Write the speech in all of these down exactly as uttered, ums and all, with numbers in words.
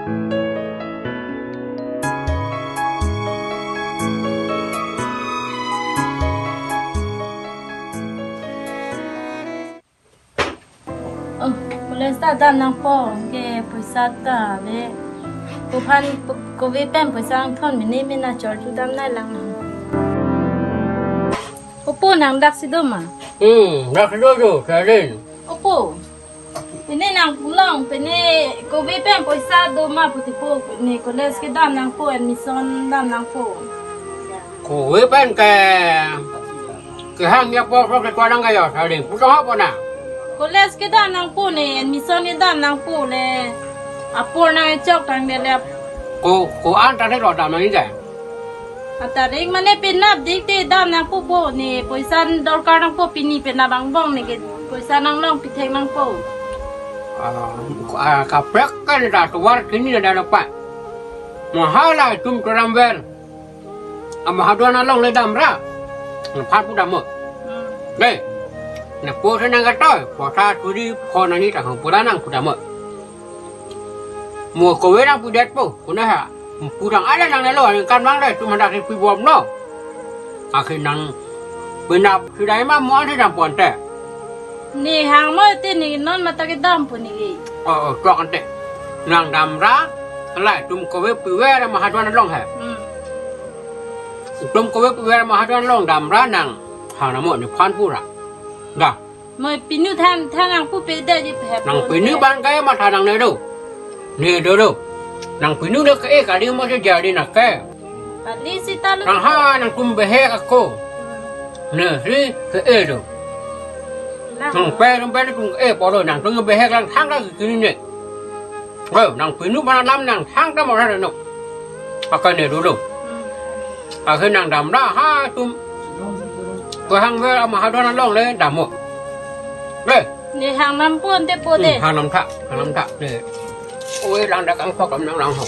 Oh, college ta dam nangpo, ke poisa ta ave. Kophan, ko-, kove pen poisa angthon mene mena chor chu dam nai lang. Opo, nang dak si do ma? Hmm, dak si do do, Sherlyn. Opo. Pini nang pulang, pini kove pen poisa do ma pu ti po, pini college kedam nangpo, admission dam nangpo. Kove pen ke, kehang ya po sok ke kualang kayo, Sherlyn. Pulang apa na? College kedam nangpo ne, admission kedam nangpo le. Apor nangchok tangte le. Ko, ko-an tarik lo dam nang ke? Atarik mane penap dik te dam nangpo po ne, poisa dorkar nangpo, pini penap angbong ne ke, poisa nanglong pithek nangpo. Ah, ah, kaprek kan da tovar kini da dapat. Mahala tum keramber. Amahadon along le damra. Nephan pu dam mo. Hmm. Ne. Ne po se nang katoi, poisa suri phone ani ta hong pura nang pu dam mo. Mo kove nang pudet po, kuna ha. Pudang ada nang nelo, nang kan bang dai, tum handak si pibom no. Akhir nang penap si dai ma mo ante dam ponte. Ne hang mo te ne non mata kedam po ne ke. Oh, oh, tok ante. Nang damra, lai tum kove piver Mahadon along he. Hmm. Tum kove piver Mahadon along damra nang hang nang mo nephan pura. Dah. Mo pinu than, than nang pu pe de ji pe. Nang pinu ban kai ma than nang ne do. Ne do do. Nang pinu ne ke kali mo se jadi na ke. Kali sita lo. Nang ha nang tum behek ako. Ne si ke do. Nang. Nang pe nang pe tum ke polo nang tum behek lang thang lang kini ne. Oh, nang pinu mana lam nang thang ta mora no. Akan ne dulu. Akhir nang damra ha tum. Kehang ver Mahadon along le dam mo. Le. Ne hang nam pon te po de. Hmm, hang nam tha, hang nam tha. Ne. Oi, lang dak angkok lam nang lang ho.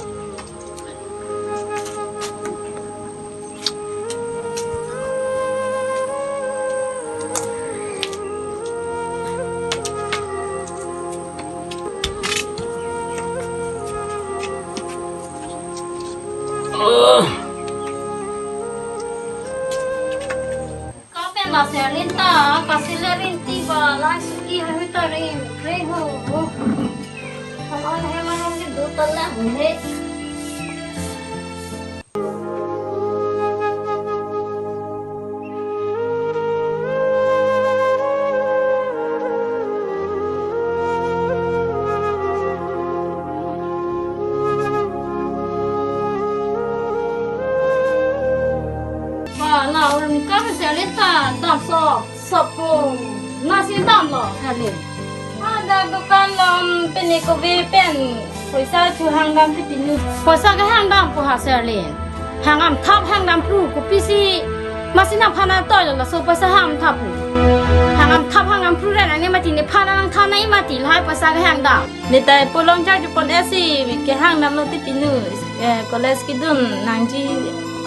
Kapen la Sherlyn ta, kasi le rinti ba, la suki ha hu ta rin, re ho, ho. Kaman he ma hong ke do ta la he. Ba, la ur kam Sherlyn ta dam so, so po. Nasi dam lo, Sherlyn. Ada dukan lom pini kove pen. Poisa chu hang dam ti pini. Poisa kehang dam po ha Sherlyn. Hang am thap hang dam pru, kopisi masi nangphan nangtoi lo laso poisa hang am thap pru. Hang am thap hang dam pru ran ani mati nephan nangthan nai mati lahai poisa kehang dam. Ne tai po longchar ju pon esi kehang dam lo ti pinu. Eh, college kedun nangji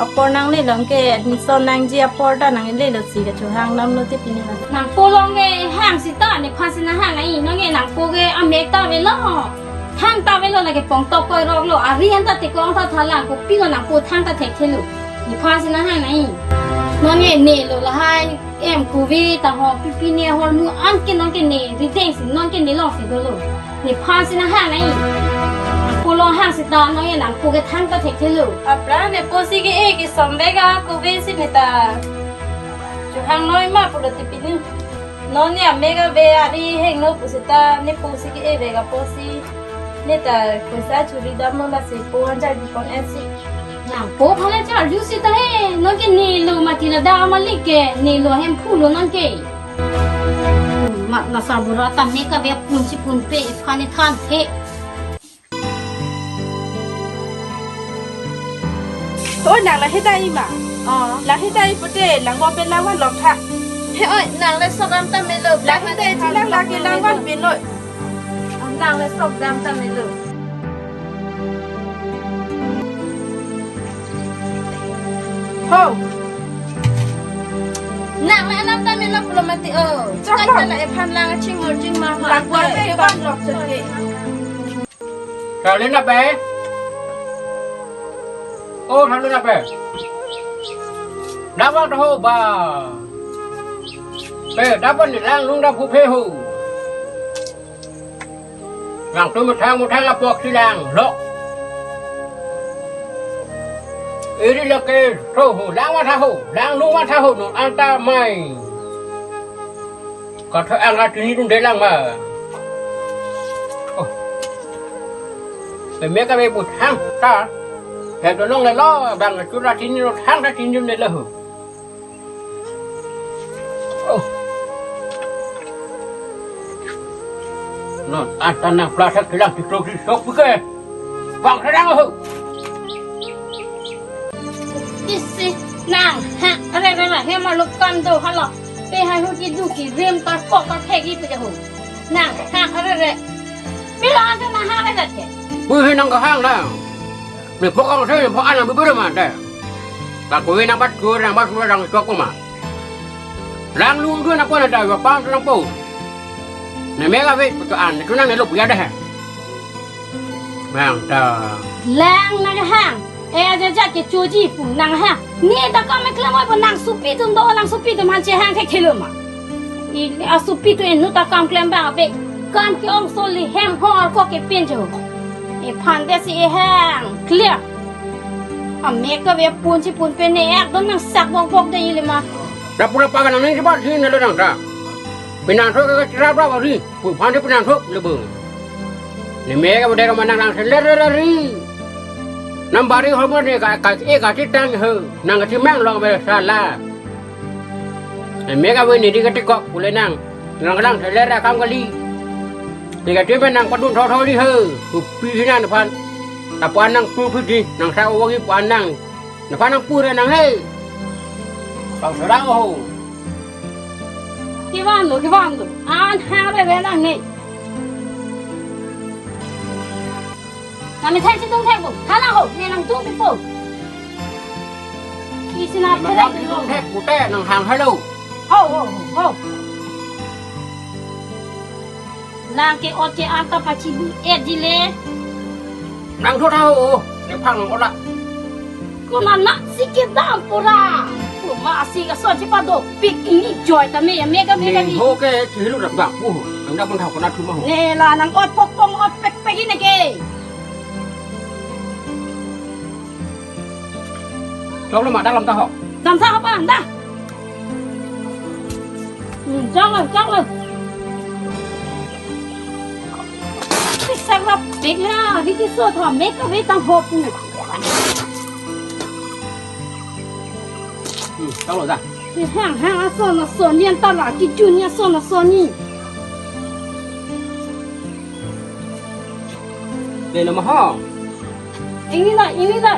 apor nangle long ke admission nangji apor ta nangle lo si kachohang dam lo ti pinu. Nang po long ke hang sita nephan si nang hang nai, nang ke nang po ke amek ta avelo. Thang ta avelo, lake pongtok koirok lo, ari an ta tekong ta thalang, kopi lo nang po thang ta thekthelo. Nephan si nang hang nai. Non ye ne lo lahai, em kove ta ho, pipi ne hormu an ke non ke ne, rideng si non ke ne long si dolo. Nephan si nang hang nai. Po long hang sita non ye nang po ke thang ta thekthelo. Apra ne po si ke-e kesom vek a kove si ne ta. Chohang noi ma pulo ti pinu. Non ne amek ave ari hengno pu sita ne po si ke-e vek a po si. Ne ta poisa churi dam lo lasi po an charju pon esi. Nang po phala charju sita he. Non ke ne lo mati ladak amalik ke. Ne lo hem phu lo non ke. Mat nasa bura ta ne kave pun si pun pe iphan ne than the. Oi, nang lahai dai ma? Oh. Lahai dai pute, lang bo pen lang van lok tha. He oi, nang le sok dam ta melo. Lahai dai chi lang lake lang van pen noi. Nang le sok dam ta melo. Ho. Nang le anam ta melo pulo mati o. Chok lo. Kan la ephan lang ching mor ching ma ha. Lang bo pen van lok chot ke. Sherlyn ape? Oh, thalu na pe. Dapat ho ba. Pe, dapat ni lang lung da phu phe ho. Lang tu muthang muthang apok si lang lok. Iri lake so ho, lang ma tha ho, lang lung ma tha ho, non anta mai. Kotha ang rat ini dun delang ma. Oh. Peme kave pu thang ta. He dolong le lo, bang tu rat ini lo thang rat ini dun de lo ho. Oh. Non, anta nang plasak kilang tiklo kisok buke. Bang sedang ho. Isi, nang, ha, are, are, are, he malu kam do halo. Pe ha hu ki du ki rim ta ko ka thek i pe ho. Nang, ha, are, are. Pilo anta nang ha, are, are ke. Bu he nang kahang nang. Ne pokong se, ne pokong nang bibir ma de. Ka kuwi nang bat kur, nang bat kur, nang chok ma. Lang lung dun apa na da, wa pang tu nang po. Ne mega ve, pe an, tu nang ne lo puya de he. Bang ta. Lang nang hang. Eh, aja ja ke choji pu nang hang. Ni ta kam klem oi pu nang supi tum do, nang supi tum han che hang ke khelo ma. I a supi tu enu ta kam klem bang abe. Kam ke ong so li hem ho ar ko ke pen jo. E phan de si e hang. Clear. A mek kave pun si pun pen ne ek dom nang sak bok bok de ili ma. Ra pura pagan nang ni ba si ne lo nang ta. Pinang so ke chira ba ba ri. Pu phan de pinang so le bung. Ne mega bu de ka manang nang seler ri. Nang bari hormon ne ka, ka, e ka ti tang he. Nang ka ti mang long be sala. Ne mega bu ne di ka ti kok pule nang. Nang nang seler akam kali. Ti ka ti pe nang padun tho tho di he. Pu pi hi nang phan. Ta pu an nang pu pu di. Nang sa wo ki pu an nang. Ne phan nang pu re nang he. Bang sedang ho. Ki van lo, ki van lo. An ha re re nang ne. Nang methang si tung thek bo. Tha nang ho, ne nang tung pi po. Isi na nang methang si tung thek bo te nang hang halo. Ho, ho, ho, ho. Lang ke ot ke anta pachibu et di le. Nang thot ho, ne phang ola. Ko na na si kedam pura. Ko ma si ka so si pado. Pik ini joy ta me, me ka me ka Ne ni. Ho ke chihilu rak bak pu. Ang da pun thau ko na thu ma ho. Ne la nang ot pok pong ot pek pek ini ke. Chok lo ma dam ta ho. Dam sa apa anda? Hmm, chok lo, chok lo. Pi sarap pek na, di ti so tho, me ka ve tang ho pu. Hmm, chok lo da. Pi hang hang ason ason ni anta la, ki jun ni ason ason ni. Dei nama ho. Ini na, ini na.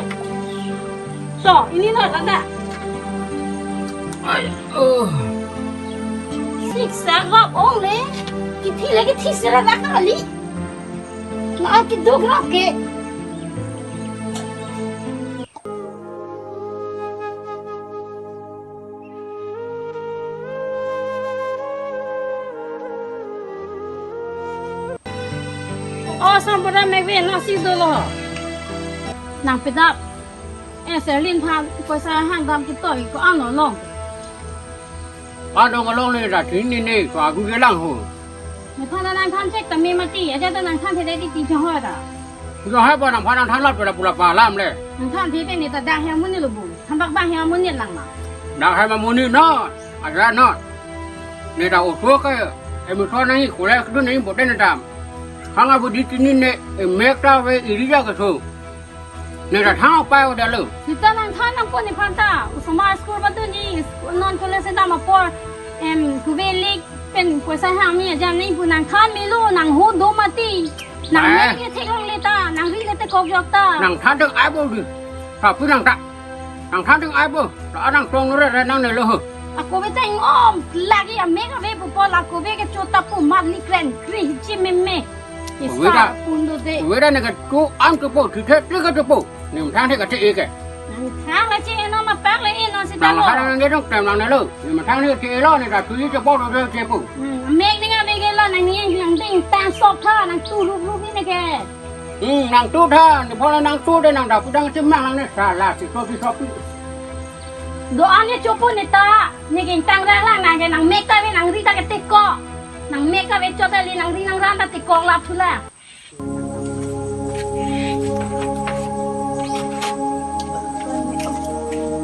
So, ini na, lada. Ay, oh. Sik sa gop ong le. Kithi le kithi sira da kali. Na ki duk rap ke. O, sampura mekve nasi dolo. Nang pedap. Eh, Serlin phan, poisa hang dam kitoi ko ano long. Ano ngalong le rat ini ne, ko agu gelang ho. Ne phan nang than chek ta me mati, aja ta nang than thede di ti chong ho ta. Kulo hai ba nang phan nang than lat pura pura pa lam le. Nang than thede ne ta dang he amun ni lo bu. Than bak bang he amun ni lang ma. Dang he amun ni no. Aja no. Ne ta oso ke. Emi so nang i kule kudu nang i bote ne dam. Hang abu di tini ne, e mek ta ve iri ja ke so. Ne ta thang pa o da lo. Sita nang than nang pon ni phan ta. Osomar school ba tu ni, school non college dam apor. Em, kuve lik pen poisa hang ni aja ni pu nang than me lo, nang hu do mati. Nang Eh. Mek ye thek long le ta, nang ri le te kok jok ta. Nang than dek ai bo di. Tha pu nang ta. Nang than dek ai bo. Ta nang tong re re nang ne lo ho. Ako be ta ingom lagi ya me ka be pu pol ako be ke chota pu mat li kren kri chi me me. Ko be ta. Isa pun do de. Ko be ta ne ka ko ang ko po, thi the thi ka ko po. Nim thang the ka the ke. Nang thang la chi eno ma pak le eno si ta Nang lo. Har nang ge dong tem nang ne lo. Nim thang ne ke lo ne ta tu ye ko po do de ke pu. Hmm, mek ni nga be ke lo nang ni yang ding tang sok tha nang tu rup rup ni ne ke. Hmm, nangtu tha, ne bola nangtu de nang dapu dang chimang nang ne sala si so di so pi. Do-an ne chopo ne ta, ne ke ingtang rang lang nang ke nang mek ta ve nang ri ta ke teko. Nang mek ta ve chot ta li nang ri nang ran ta teko lap thu la.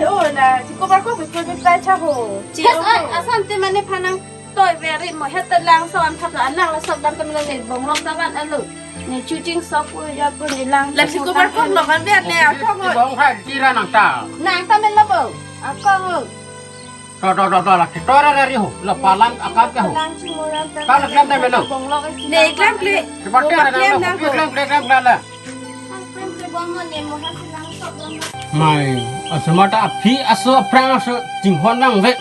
Oh, la, chiko barko bikoi bi plai cha ho. Chi Yes, oh. Oi, asam te mane phanang toi very mo het lang so an thap la lang la sok dam te mane bongrok ta van alo. Ne chuching sok u ya ko ne lang. La chiko barko lo van be ne a ko mo. Bong hai tira nang ta. Nang ta men lo bo. A ko mo. To to to to la kitora ra ri ho. La palam akam ke ho. Lang chi mo lang ta. Kala klam ta men lo. Bongrok si Ne lang klam kle. Kipa tira na Klam na na ko. Klam kle klam kle la. Mai, asomar ta aphi aso aphrang aso chinghon nang ve.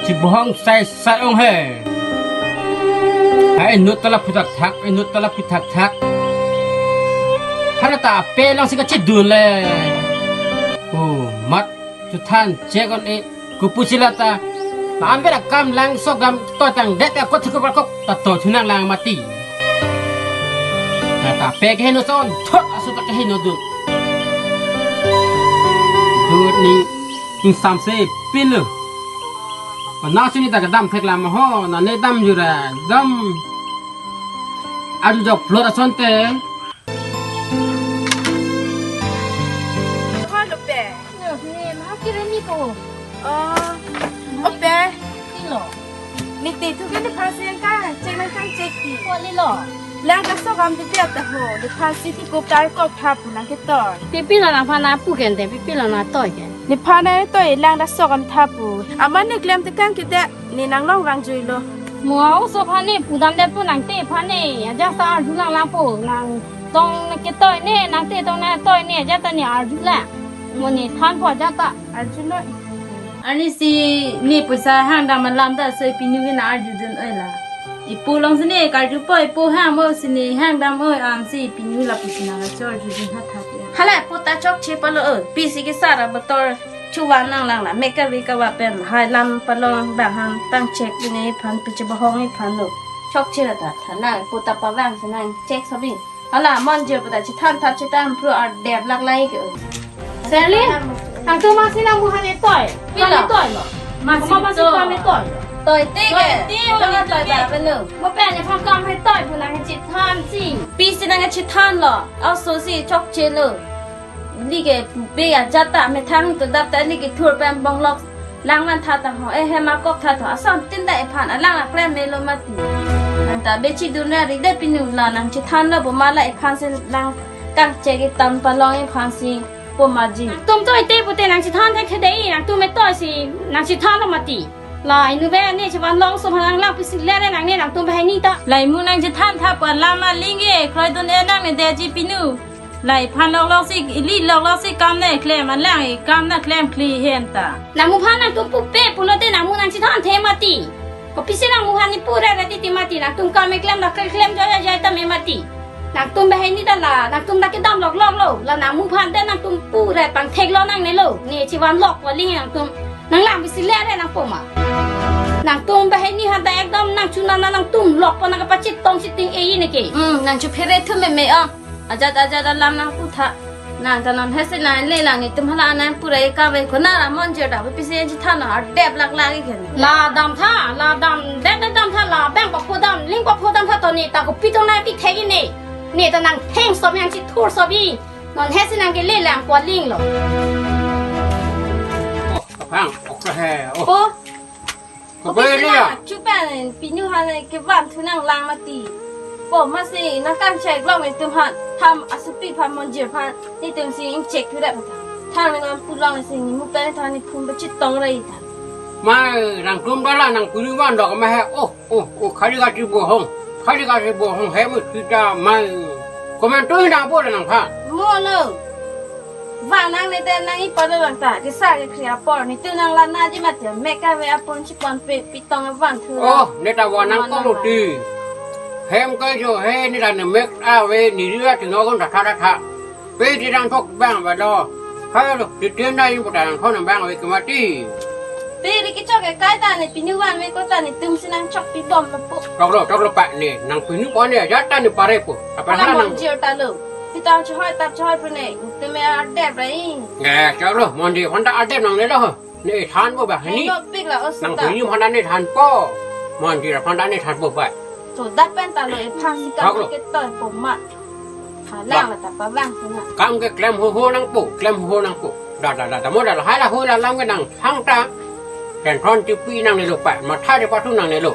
Chibohong sai sai ong he. Hai inut ta la phuthak thak, inut ta la phuthak thak. Hana ta ape lang si kachidun le. Oh, mat chuthan chek on e. Kopusi la ta, la an bera kam lang sok dam to tang det ka kot ko kok ta to thunang lang mati. Ta ta pe ke heno son thot asu ta ke heno dun. Dun ni ing samse pilu. Pana sini ta kedam thek lam ho, na ne dam jura dam. Adu jok plot ason te. Hello, pe. Ne, ne, ma kire ni ko. Oh, oh, pe. Kilo. Ni te thu ke ni phan si ka, chek nang kang chek ti. Ko lilo. Lang ka so kam ti ti ta ho, ni phan si ti ko kar ko tha pu nang ke toi. Pipi lo nang phan na pu ken te, pipi lo na toi ken. Ni phan na toi lang da so kam tha pu. Aman ni klem te kang ke te. Ne nang long vang jui lo. Mo aso phan ne pudam det po nang te phan ne. Ajat ta arju lang lang po nang tong ke toi ne nang te tong na toi ne ajat ta ne arju lang. Mo ne than po ajat ta. Arju lo. Ani si ne poisa hang dam alam ta so pinu ke na arju dun oi la. Ipo long si ne karju po ipo hang mo si ne hang dam oi an si pinu la pusi na la chor ju dun ha tha. Hala po ta chokche pa lo oi. Pisi ke sara bator. Chuvan nang lang la, mek kave kava pen, hai lam palong bang han tang chek bini phan piche bahong iphan lo. Chokche ta, tha nang, pu ta pavang si nang chek sabi. Hala, mon je pu ta chithan tha chithan pro ar dep lak lai ke. Serli, ang tu masi nang muhan e toi. Pila? Kami toi lo. Masi Mama masi to. Kami toi. Toi te ke. Toi te, Toi toi toi. Ba belo. Mo pen e phan kam hai toi pu nang chithan si. Pisi nang chithan lo. Aso si chokche lo. Ili ke pupe ajat ta methang to dap ta ili ke thur pen bonglok lang van tha ta ho, eh, hem akok tha tho, asam tin ta iphan alang aklem me lo mati. Nang ta be chidun ra ri de pinu la nang chithan lo bo ma la iphan si lang kang chek itam palong iphan si po ma ji. Tum toi te pute nang chithan thek thedei, nang tum me toi si nang chithan lo mati. La inu be ne chivan long so nang lang pisi le re nang ne nang tum be hai ni ta. Lai mu nang chithan tha pa lama ling e, kroi dun e nang ne de ji pinu. Lai phan lok lok si, ili lok lok si kam ne klem, an lang e kam na klem kli hen ta. Nang mu phan nang tum pupe pulote nang mu nang chithan the mati. Ko pisi nang mu phan ni pura ra titi mati, nang tum kam e klem la klem klem jo jo jo ta me mati. Nang tum be hai ni ta la, nang tum ta kedam lok lok lo, la nang mu phan te nang tum pura pang thek lo nang ne lo. Ne chivan lok wa ling nang tum, nang lang bisi le re nang po ma. Nang tum be hai ni han ta ekdom nang chuna na nang tum lok po nang kapachit tong chiting e ne ke. Hmm, nang chu phere thu me me o. Ajat ajat alam nang pu tha. Nang ta non hesi nang le lang ni tum hala nang pura e ka ve ko na ra mon je da pisi en chi tha na dep lak lak i khen. La dam tha, la dam dep dep dam tha, la bang pa pho dam, ling pa pho dam tha to ni ta ko pi tong na pi thek i ni. Ni ta nang theng so yang chi thur so bi. Non hesi nang ke le lang ko ling lo. Oh, kapang, ok he, oh. Po. Ko Ko pe pisi ri na ya? Chupan pinu han ke van thu nang lang mati. Po masi na kan chek long ni tum han tham asupi phan mon je phan ni tum si ing chek thu dap. Tham ni ngan pu long si ni mu pen tha ni phun ba chit tong rai ta. Mai nang tum dala nang punu van dok ma he. Oh, oh, oh, khali ka ti bohong. Khali ka ti bohong he mu kita mai. Komentu na bo nang pha. Mo lo. Van nang ne den nang i pado lang ta, kesa ke kri apor, ni tu nang lana ji mat ya, mek kave apor chipon pe, pitong avan thu. Oh, ne ta van nang ko lo ti. Hem ka jo he, ni ta ne mek ave, ni ri ati no kon ta tha ta tha. Pe ti nang thok bang ba do. Ha lo, ti tien na i puta nang thon bang ave ke mati. Pe ri kechok ke kai ta ne pinu vanve ko ta netum si nangchokpi bomlo po. Choklo, choklo pa ne, nang pinu ko ne, ajat ta ne parepo. Apa hala hala nang monjir ta lo. Pitang chehoi tap chehoi pu ne, teme adep ra ing. Nge, choklo, monjir aphan ta adep nanglelo ho. Ne thanpo ba, ni. Hengno pik la o nang seta. Pinu aphan ta ne thanpo. Monjir aphan ta ne thanpo ba. To dak pen ta lo ephan si kam choklo. Ke toipo ma. Halang la ta pavang sina. Kam ke klem ho ho nangpo, klem ho ho nangpo. Da, da, da, da, mo da, lahai la ho la lam ke nang thang ta. Pen thon tipi nanglelo pa, matha de patu nanglelo.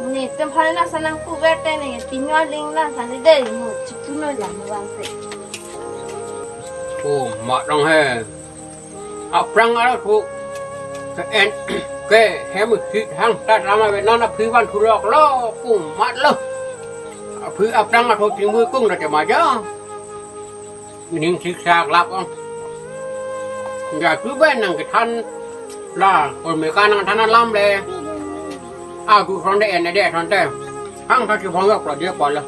Netum aphan la sa nangpu ver te ne, tinyo ling la sa ne de, mo chitu no la mo vang se. O, ma dong he. Aphrang arathu ke-en ke hem hit hang ta lama ve non aphi van thu loklo pu matlo. Aphi aphrang arathu chingvui kung na te maja. Ning siksak lap ong. Ja tu ben nang kethan la ol me ka nang than alam le. Agu thon de en de thon te. Hang tha chibong yok lo dia pala.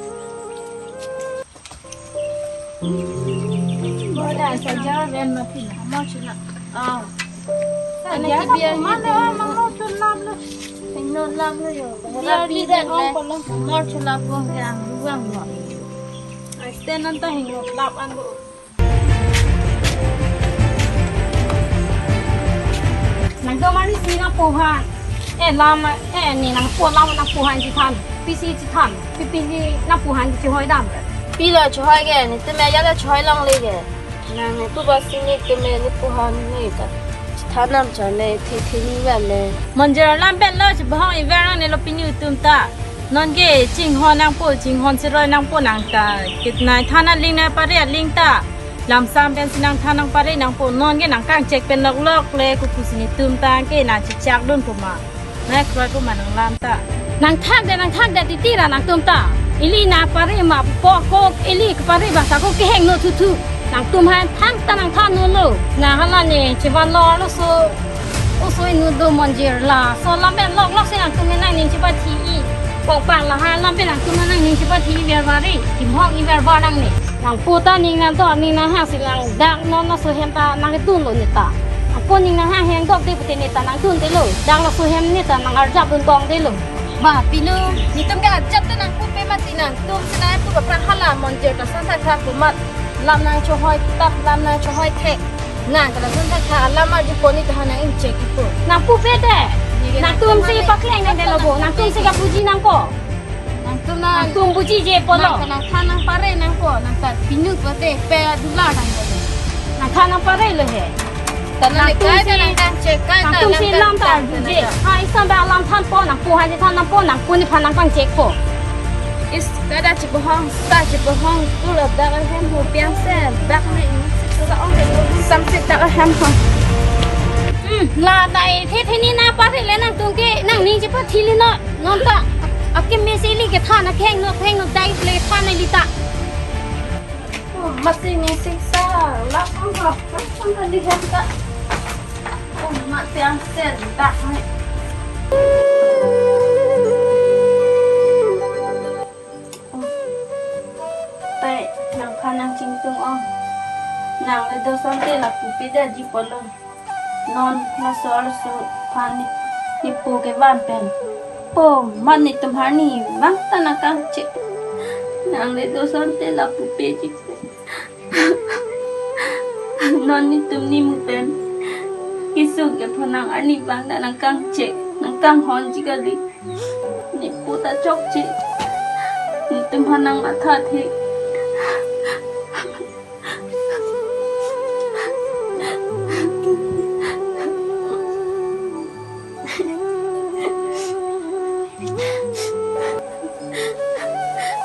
Boda saja ben mati na mo chula. Ah. Saja na biar mana mana chula lo. Hingno lam lo yo. Biar di den le. Mo chula ko yang ruang lo. Ai sten nanta hingno lap an bo. Nangtum mani si nangpo aphan. Eh, lam, eh, ne nangpo lam nangpo aphan chethan. Pisi chethan. Pi pisi nangpo aphan chehoi dam. Pilo chehoi ke, netum ajat ta chehoi longle ke. Nangtum ba si netum nepo aphan ne ta. Chethan nam chale, the the ni vale. Monjir alam pen lo chibong iver nangne lo pinu atum ta. Non ke chinghon nangpo, chinghon siroi nangpo nang ta. Kitnai than aling nai pare aling ta. Lamsam pen si nang than nang pare nangpo non ke nang kangchek pen lok lok le kuku si netum ta ke nang chichak dun pu ma. Nai kroi pu ma nang lam ta. Nang thak de, nang thak de titi ra nangtum ta. Ili nang pare ma po ko ili kepare ba sa ko keheng no thu thu. Nangtum aphan thang ta nang than no lo. Nang hala ne chivan lo lo so. Oso inut do Monjir laso lam pen lok lok si nangtum nangning chepathi i. Pongpang lahai lam pen nangtum nangning chepathi i ver vari. Kimhok i ver vari nangne. Nangpo ta ning nangdok ning nanghang si nang dak non laso hem ta nangdun lo ne ta. Nangpo ning nanghang heng dok de pute ne ta nangdun de lo. Dak laso hem ne ta nang arjap dun bong de lo. Ba pinu, netum ke ajat ta nangpupe mati nangtum si nangpu ba pran hala Monjir ta san thak thak pu mat. Lam nang chehoi tap, lam nang chehoi thek. Nang kala sun thak tha alam arju poni tahan nang ingchek ipo. Nangpupe te. Nangtum si pakleng nang de lo bo. Nangtum si kapuji nangpo. Nangtum nang. Nangtum puji je po lo. Nang than nang pare nangpo. Nang ta pinu pate pe adula nang po. Nang than nang pare lo he. Tana le nangtum kai si, ta nang kangchek kai ta nangtum si lam ta arju je. Ha isam ba alam thanpo nangpo ha je than nangpo nangpo nephan nang kangchekpo. Is kada chibohong, sa chibohong, tu lo dak ahem ho piang se, dak me, sa ong ke tu, sam se dak ahem ho. Hmm, la dai, the the ni nang pare le nangtum ke, nangning chepathi le no, non ta, ap ke me se ili kethan akheng no, kheng no dai le than ili ta. Oh, masi ni siksa, la ong ho, ong ho di hem ta. Oh, ma piang se, dak me. Tai, nangphan nangchingtung ong. Nang le do asonte lapu pe daji polo. Non laso arloso aphan ne, nepo kevan pen. Po, mat netum aphan ne vang ta nang kangchek. Nang le do asonte lapu peji pen. Non netum nimu pen. Kesung kepho nang arni vang ta nang kangchek, nang kanghonji kali. Nepo ta chokche. Netum aphan nang mathathe.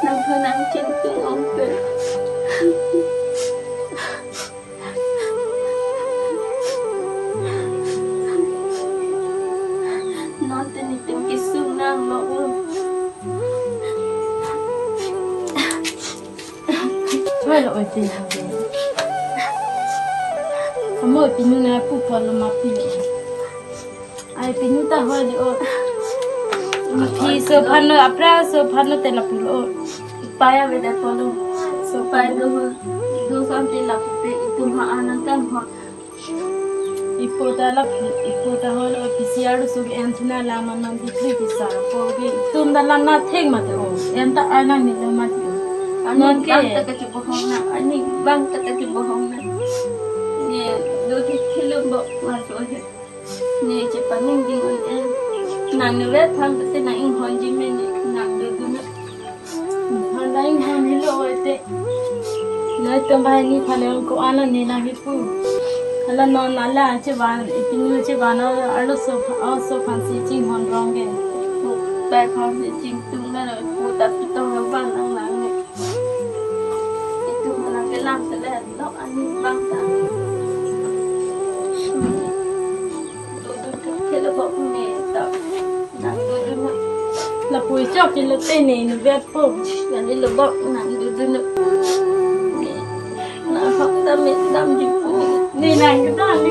Nangphan nangchingtung ong pen. Non te netum kesung nang lo. Choi lo oi te. Amo pinu nangpu polo ma pi. Ai pinu ta hoi di o. Aphi so aphan lo, apra so aphan lo te lapu lo. Paya veda polo. So paya do ho. Do asonte lapu pe itum aphan nang kanghon. Ipo ta la, ipo ta hol o P C R do so ke en thuna la man man di kri di sa. Po ke itum da la na thek mati o. En ta arnang ni lo mati o. Aning non ke bang ta kachibohong na, aning bang ta kachibohong na. Ne do di khelo bo ma so he. Ne chepaning ding un e. Nang ne vet phang te nang inghonji me ne nang dodun na. Handa inghon helo oi te. Nai tum bai ni phale ko-an ne nang kipu. Hala non ala chevan, ipinu chevan arloso, arloso aphansi chinghon rong ke. Bai aphansi chingtung na ko ta pitong na van nang nang ne. Itum nang kelang sele lo aning bang ta. Dodun ke khelo bo me ta. Nang dodun na. Lapu chok ke lo te ne ne vet po. Nang lo bo nang dodun na. Nang hok ta me damji pu. Ne nang ke ta ne